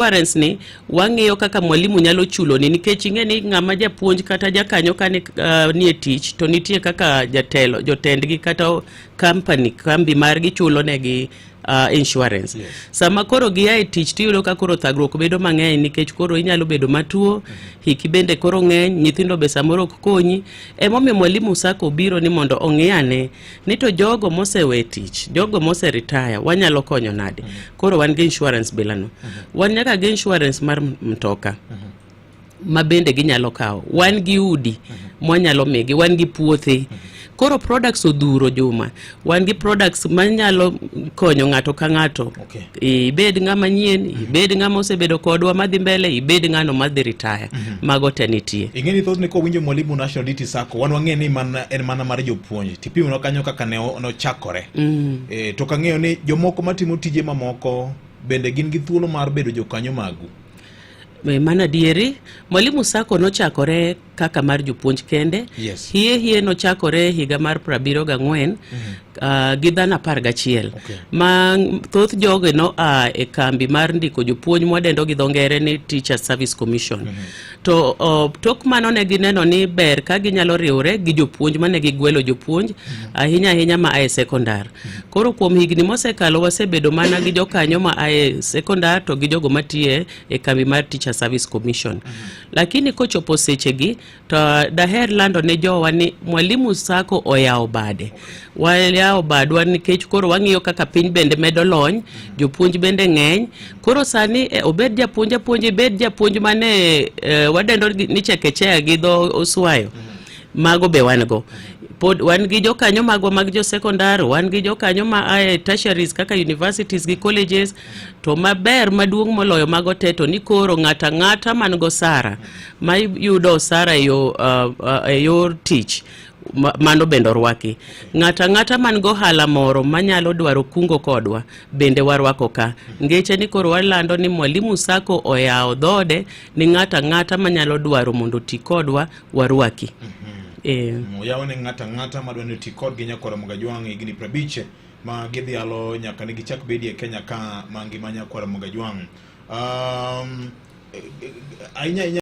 Insurance ni wang'iyo kaka mwalimu nyalo chuloni nikech ing'e ni ng'ama japuonj kata jakanyo ka nie tich to nitie kaka jatelo jotendgi kata company kambi margi chulo negi insurance. Sama koro gia e tich tiyudo ka koro thagruok bedo mang'eny nikech koro inyalo bedo matuo, hiki bende koro ng'eny, nyithindo be samoro ok konyi. Emomiyo Mwalimu Sacco biro ni mondo ong'i ane ni to jogo mosewe tich, jogo mose retire wanyalo konyo nade. Koro wan gi insurance bilano. Wan nyaka gi insurance mar mtoka ma bende ginyalo kawo. Wan gi udi mwanyalo migi, wan gi puothe. Koro products odhuro, Juma. Wan gi products manyalo konyo ng'ato ka ng'ato. Ibed ng'ama nyien, ibed ng'ama osebedo kodwa madhi mbele, ibed ng'ano madhi retire. Mago te nitie. Ing'e ni thothne kowinjo Mwalimu National DT Sacco, wan wang'e ni mana en mana mar jopuonj. Tipimonwa kanyo kaka ne nochakore. To kang'eyo ni jomoko matimo tije mamoko bende gin gi thuolo mar bedo jokanyo magu. Mano adieri, Mwalimu Sacco nochakore kaka mar jopuonj kende. Hie hie nochakore higa mar 74 gi dhano 11 ma thoth jogi noa e kambi mar ndiko jopuonj mwadendo gi dho ngere ni Teacher Service Commission. To tok mano ne gineno ni ber ka ginyalo riwre gi jopuonj mane gigwelo jopuonj ahinya ahinya ma ae sekondar. Koro kuom higni mosekalo wasebedo mana gi jokanyo ma ae sekondar to gi jogo matiye e kambi mar Teacher Service Commission. Lakini kochopo sechegi to daher lando ne jowa ni Mwalimu Sacco oyawo bade. Wayawo badwa nikech koro wang'iyo kaka piny bende medo lony, jopuonj bende ng'eny. Koro sani obed japuonj apuonj, ibed japuonj mane wadendo ni chekechea gi dho Oswayo. Mago be wan go. Pod wan gi jokanyo magwa mag jo sekondar, wan gi jokanyo ma ae tertiaries kaka universities gi colleges. To maber maduong' moloyo mago te to ni koro ng'ato ang'ata man gosara ma yudo osara e yo, e yor tich mano bende orwaki. Ng'ato ang'ata man gohala moro manyalo dwaro kungo kodwa bende warwako ka. Ngeche ni koro walando ni Mwalimu Sacco oyawo dhoode ni ng'ato ang'ata manyalo dwaro mondo oti kodwa, warwaki. Oyaw ne ng'ato ang'ata madwa ni oti kodgi nyakwara Mogajwang' higni 50 ma gidhialo nyaka ne gichak bedie e Kenya ka mangima nyakwara Mogajwang'. Ahinya ahinya.